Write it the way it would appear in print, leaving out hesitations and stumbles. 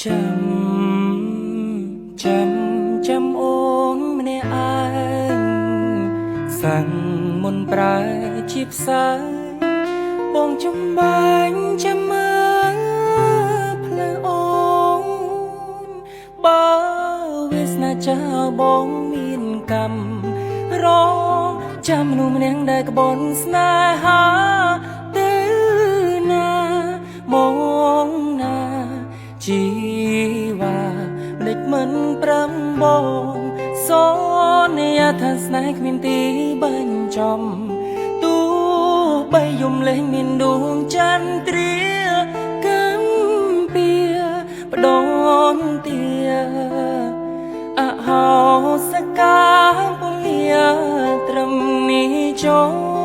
ចាំចាំចាំអូនម្នាក់ឯងសាំងមុនប្រែជាផ្សាយបងចំបាញ់ចាំមើលផ្លូវអូនបើវាសនាចៅបងមានកម្មរងចាំមនុស្សម្នាក់ដែលក្បនស្នេហាទៅណាមកណាជីវ៉ាម្លេចមិនប្រឹងបងសន្យាថាស្នេហ៍គ្មានទីបញ្ចំទោះបីយំលេងមានដួងចន្ទ្រាកម្មពៀផ្ដនទាអហោសកាពុងាត្រឹមនេះចុះ។